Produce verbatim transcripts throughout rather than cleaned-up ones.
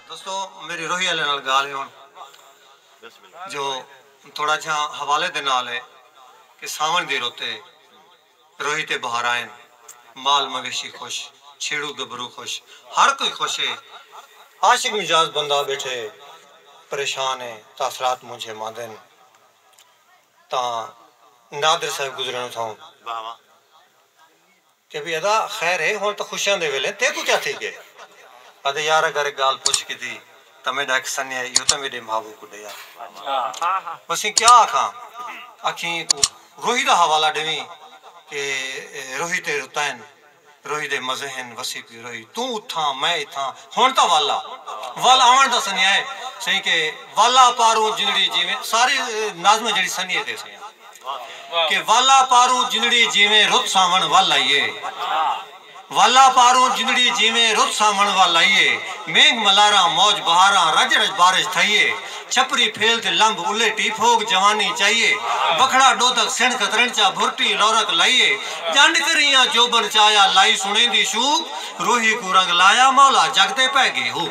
دوستو، میری روہی والے نال ڳالھ ہے ہݨ، جو تھوڑا جہاں حوالے دے نال ہے کہ ساوݨ دی رُت ہے، روہی تے بہارائن، مال مویشی خوش، چھیڑو گبرو خوش، ہر کوئی خوش ہے۔ عاشق مجاز بندہ ٻیٹھے پریشان ہے، تاثرات مونجھے ماندن۔ تاں نادر صاحب گزرن اتھاؤں کہ بھی ادا خیر ہے، ہن تاں خوشیاں دے ویلے، تیکوں کیا تھی ڳئے؟ آہدے یار اگر ہک ڳالھ پچھ کیتی تاں میݙا ہک سنیہا ہے، ایہو تاں میݙے ماء کوں ݙے آ۔ بس ایں کیا آکھاں؟ آکھیں کوں روہی دا حوالہ ݙیویں کہ روہی تے رُتائن، روہی دے مزے ہن، وسی پئی روہی، توں اتھاں میں اتھاں، ہݨ تاں ول آ۔ ول آوݨ دا سنیہا ہے سئیں کہ ول آ پاروں جنڑی جیویں، ساری نظم جیڑھی سنیہے تے سئیں کہ ول آ پاروں جنڑی جیویں، رُت ساوݨ ول آئی ہے۔ ول آ پاروں جنڑی جیویں، رُت ساوݨ ول آئی ہے۔ مینگھ ملاراں موج بہاراں، رڄ رڄ بارش تھئی ہے۔ چھپری پھیل تے لمب الیٹی، پھوڳ جوانی چائی ہے۔ بکھڑا ݙودک سݨ کترݨ چا، بھرٹی لورک لائی ہے۔ ڄنڈ کریاں جوبݨ چایا، لائی سݨیندی شوق، روہی کوں رنگ لایا مولا، جڳ تے پئے ڳئے ہو۔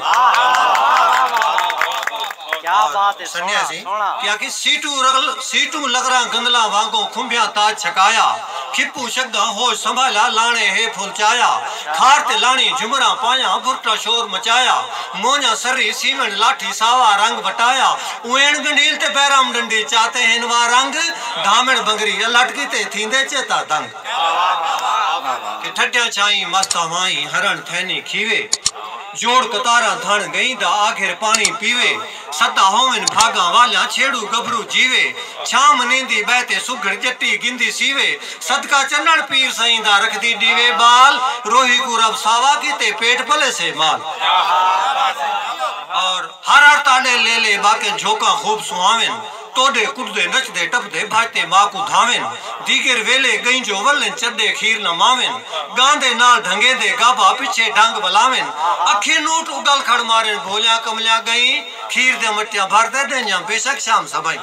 کیا بات ہے، سنیہا سوہݨا، سی سوہݨا۔ کہ آکھی سیٹو رگل، سیٹو لگراں گندلاں وانگوں، کھمبیاں تاج چھکایا۔ کھپو شگاں ہوش سنبھالا، لاݨے ہے پھل چایا۔ کھار تے لاݨی جھمراں پایاں، بھرٹا شور مچایا۔ مونجھاں سری سیمݨ لاٹھی، ساوا رنگ وٹایا۔ اوئیݨ ڳنڈھیل تے بہرام ݙنڈی، چاتے ہن وا رنگ۔ دھامݨ بنگری الٹ کیتے، تھیندے چیتا دنگ۔ کہ ٹھڈیاں چھائیں مست ہوائیں، ہرݨ تھینی کھیوے۔ جوڑ قطاراں دھݨ ڳئیں دا، آگھر پاݨی پیوے۔ سدا ہوون بھاڳاں والیاں، چھیڑو گبرو جیوے۔ چھاں منیندی ٻہہ تے، سگھڑ ڄٹی گھندی سیوے۔ صدقہ چنݨ پیر سئیں دا، رکھدی ݙیوے ٻال۔ روہی کوں رب ساوا کیتے، پیٹ پلے سے مال۔ اور ہر ہر تاݙے لیلے، ٻاکیں جھوکاں خوب سہاون۔ توݙے کݙدے نچدے ٹپدے، بھڄ تے ماء کوں دھاون۔ دیگر ویلے ڳئیں جو ولن، چݙے کھیر نہ ماون۔ ڳاندے نال ڈھنگیندے، گابھا پچھے ڈھنگ ولاون۔ اکھیں نوٹ اڳل کھڑ مارن، بھولیاں کملیاں ڳئیں۔ کھیر دیاں مٹیاں بھر تے، ݙینیاں بیشک شام سبھائیں۔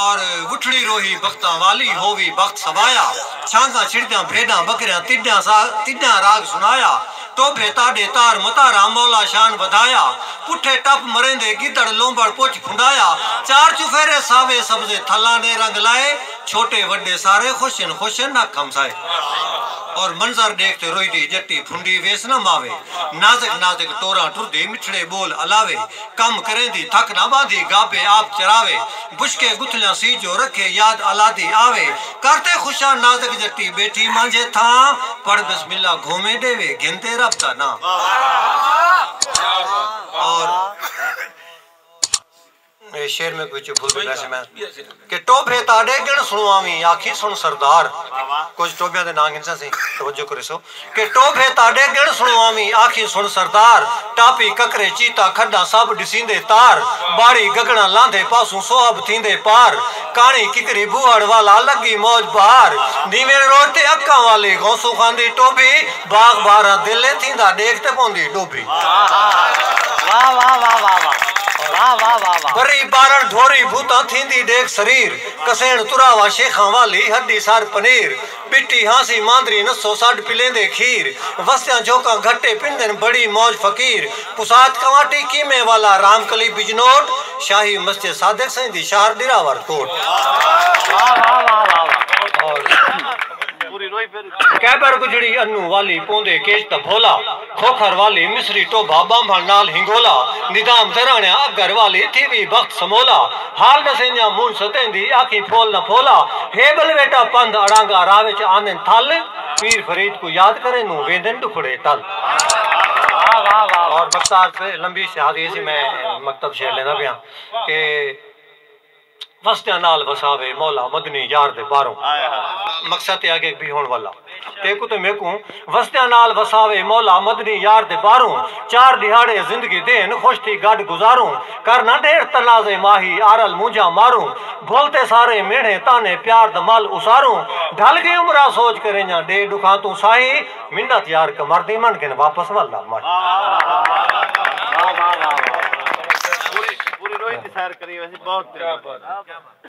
اور وٹھڑی روہی بختاں والی، ہووی بخت سوایا۔ چھانگاں چھڑدیاں بھیݙاں ٻکریاں، تݙاں سا-، تݙاں راڳ سݨایا۔ ٹوبھے تاݙے تار متاراں، مولا شان ودھایا۔ پٹھے ٹپ مریندے، گدڑ لومبڑ پچھ پھنڈایا۔ چار چفیرے ساوے سبزے، تھلاں نے رنگ لائے۔ چھوٹے وݙے سارے، خوش ہن خوش ہن نک ہمسائے۔ اور منظر ݙیکھ تے، روہی دی ڄٹی پھنڈی، ویس نہ ماوے۔ نازک نازک ٹوراں ٹردی، مٹھڑے ٻول الاوے۔ کم کریندی تھک نہ ٻاندھی، گابھے آپ چراوے۔ بشکے گتھلیاں سی جو رکھے، یاد الادی آوے۔ کر تے خوشاں نازک ڄٹی، ٻیٹھی مانجھے تھاں۔ پڑھ بسم اللہ گھومے ݙیوے، گھن تے رب دا ناں۔ اور اے شعر میں کچھ بھول ڳیا سی میں۔ کہ ٹوبھے تاݙے ڳݨ سݨواویں، آکھیں سݨ سردار۔ کجھ ٹوبھیاں دے ناں گھنساں سی، توجہ کریسو۔ کہ ٹوبھے تاݙے ڳݨ سݨواویں، آکھیں سݨ سردار۔ ٹاپی ککرے چیتا کھݙاں، سب ݙسیندے تار۔ ٻاڑی گگڑاں لاندھے پاسوں، سوہب تھیندے پار۔ کاݨی ککری بوہڑ والا، لڳی موج بہار۔ نیویݨ روڈ تے اکاں والی، غوثو خان دی ٹوبھی۔ باغ بہاراں دل اے، تھیندا ݙیکھ تے پوندی ݙوبھی۔ واہ، واہ، واہ، واہ، واہ۔ واہ، واہ، واہ، واہ۔ بری بارݨ ڈھوری بھوتاں، تھیندی ݙیکھ سریر۔ کسیݨ تراوا شیخاں والی، ہݙی سر پنیر۔ ٻٹی ہانسی ماندری، نسو سݙ پلیندے کھیر۔ وستیاں جھوکاں گھٹے، پندن بڑی موج فقیر۔ پسات کواٹی قیمے والا، رام کلی بجنوٹ۔ شاہی مسجد صادق سئیں دی، شہر ڈیراور کوٹ۔ واہ، واہ، واہ، واہ، واہ۔ اور کیبر گجڑی انو والی، پوندے کیچ تاں بھولا۔ کھوکھر والی مصری ٹوبھا، ٻانبھݨ نال ہنگولا۔ ندام دراݨیاں اگر والی، تھیوی بخت سمولا۔ حال ݙسیندیاں مونجھ ستیندی، آکھیں پھول نہ پھولا۔ ہے ٻلویٹا پندھ اڑانگا، راہ وچ آندن تھل۔ پیر فرید کوں یاد کریندوں، ویندن ݙکھڑے ٹل۔ واہ، واہ، واہ، واہ۔ اور بختیار تے لمبی شہادی سی، میں مکتب شعر لیندا پیاں کہ وستیاں نال وساوے مولا، مدنی یار دے باروں۔ ہائے ہائے۔ مقصد تے آگے بھی ہݨ والا۔ تیکوں تے میکوں وستیاں نال وساوے مولا، مدنی یار دے باروں۔ چار ݙیہاڑے زندگی دین، خوش تھی گݙ گزاروں۔ کر نہ ڈھیر تنازعے ماہی، آرل مونجھاں ماروں۔ بھل تے سارے میڑھے طعنے، پیار دا مل اساروں۔ ڈھل ڳئی عمراں سوچ کریندیاں، ݙے ݙکھاں توں ساہی۔ منت یار قمر دی، من گھن واپس ول دا مٹ۔ واہ، واہ، واہ، واہ۔ پوری، پوری روہی دی سیر کری ویسی، بہت۔